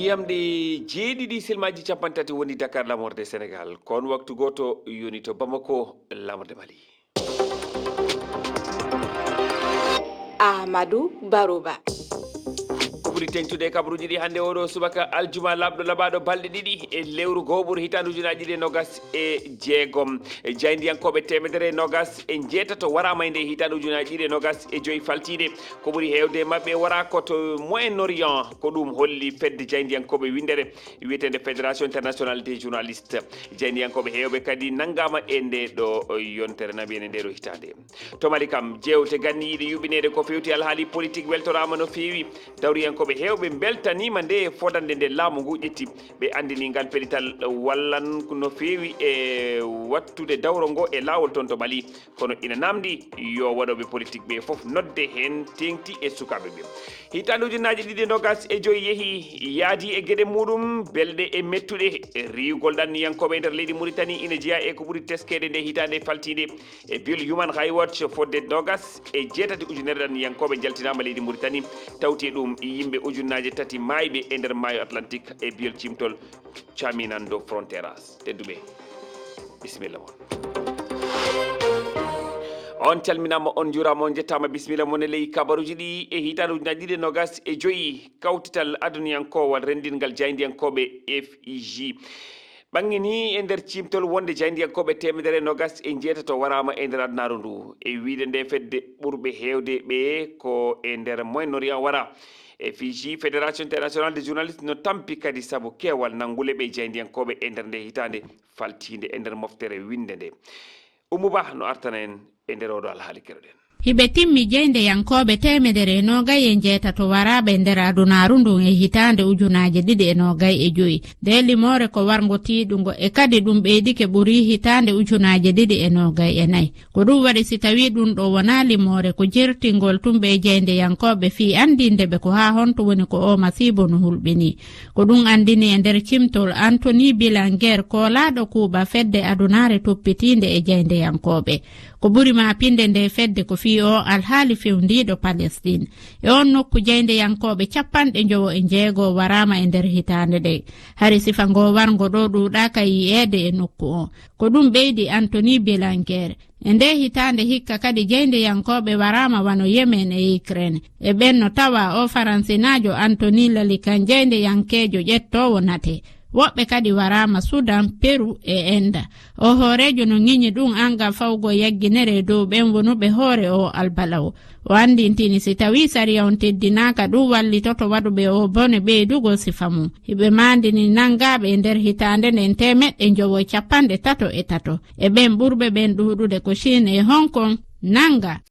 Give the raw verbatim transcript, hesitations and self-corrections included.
Yamɗe jeeɗiɗi silmaaji capanɗe tati woni Dakar, lamorde Senegal. Ko on waktu gooto yoni to Bamako, lamorde Mali. Ahmadu Baruba. Ko ɓuri teŋtude e kabaruuji ɗi hannde, oɗo subaka aljuma laaɓɗo laɓaaɗo balɗe ɗiɗi e lewru gooɓuru hitaande ujunaaji ɗiɗi e noogas e jeegom. E jaayndiyankooɓe teemedere e noogas e njeetato waraama e nde hitaande ujunaaji ɗiɗi e noogas e joyi faltiinde. Ko ɓuri heewde e maɓɓe wara ko to Moyen-Orient. Ko ɗum holli fedde jaayndiyankooɓe winndere wiyeteende Fédération Internationale des Journalistes. Jaayndiyankooɓe heewɓe kadi nanngaama e nde ɗo yontere, naɓi en e nde ɗo hitaande. To Mali kam, jeewte ganniyiiɗe yuɓɓineede ko fewti alhaali politik weltoraama no feewi. Dawriyankooɓe heewɓe mbeltaniima nde fodande nde laamu ngu ƴetti. Ɓe anndini ngal pellital wallan no feewi e wattude dawro ngo e laawol toon to Mali. Kono ina namdi yo waɗooɓe politik ɓe fof nodde heen teeŋti e sukaaɓe ɓe. Hitaande ujunnaaji ɗiɗi e noogas e joyi yehi, yaadi e geɗe muɗum belɗe e mettuɗe. Riyugol ɗanniyankooɓe e nder leydi Muritani ina jeyaa e ko ɓuri teskeede nde hitaande faltiinde. E biol Human Rights Watch, fodde noogas e jeetati ujunere ɗanniyankooɓe njaltinaama leydi Muritani, tawti e ɗum yimɓe ujunnaaje tati maayɓe e nder maayo Atlantique e biol cimtol Caminando Fronteras. Tedduɓe, bisimilla mon. On calminaama, on njuuraama, on njettaama, bisimilla mon e ley kabaruuji ɗi. E hitaande ujunaaji ɗiɗi e noogas e joyi, kawtital aduniyankowal renndingal jaayndiyankooɓe F I J ɓanngini e nder ciimtol wonde jaayndiyankooɓe teemedere e noogas e njeetato waraama e nder adunaaru ndu. E wiyde nde fedde, ɓurɓe heewde ɓe ko e nder Moyen-Orient wara. E Fiji, Fédération Internationale des Journalistes no tampi kadi sabu keewal nanngule ɓe jaayndiyankooɓe e nder nde hitaande faltiinde e nder moftere winnde nde. Oumou Bah no artana en e nder oɗo alhaali keɗoɗen. Hiɓe timmi jaayndiyankooɓe teemedere e noogay e njeetato waraaɓe e nder adunaaru ndun e hitaande ujunaaje ɗiɗi e noogay e joyi. Nde limoore ko warngo tiiɗungo e kadi ɗum ɓeydike ɓuri hitaande ujunaaje ɗiɗi e noogay e nayi. Ko ɗum waɗi si tawii ɗum ɗo wonaa limoore, ko jertingol tun ɓe jaayndiyankooɓe fii anndinde ɓe ko haa honto woni ko oo masiibo no hulɓinii. Ko ɗum anndini e nder cimtol Anthony Bilanger, koolaaɗo kuuɓa fedde adunaare toppitiinde e jaayndiyankooɓe. Ko ɓuri maapinde nde fedde ko fii oo alhaali fewndiiɗo Palestine. E on nokku, jaayndiyankooɓe capanɗe njowo e njeego waraama e nder hitaande nde. Hari sifa ngoo warngo ɗoo ɗuuɗaaka yi'eede e nokku on. Ko ɗum ɓeydi Anthony Belanger. E ndee hitaande hikka kadi, jaayndiyankooɓe waraama wano Yemen e Ukraine. E ɓen no tawaa oo Faransinaajo Anthony Lalikan, jaayndiyankeejo ƴettoowo nate. Woɓɓe kadi waraama Sudan, Peru e Enda. Oo hooreejo no ŋiñi ɗum anngal fawgo yagginere e dow ɓen wonuɓe hoore oo albalaw. O anndintini si tawii sariya on teddinaaka, ɗum wallitoto waɗuɓe oo bone ɓeydugol sifa mum. Hiɓe maandini nanngaaɓe e nder hitaande nden teemeɗɗe njowo e capanɗe tato e tato. E ɓen, ɓurɓe ɓen ɗuuɗude ko Chine e Hong Kong nannga.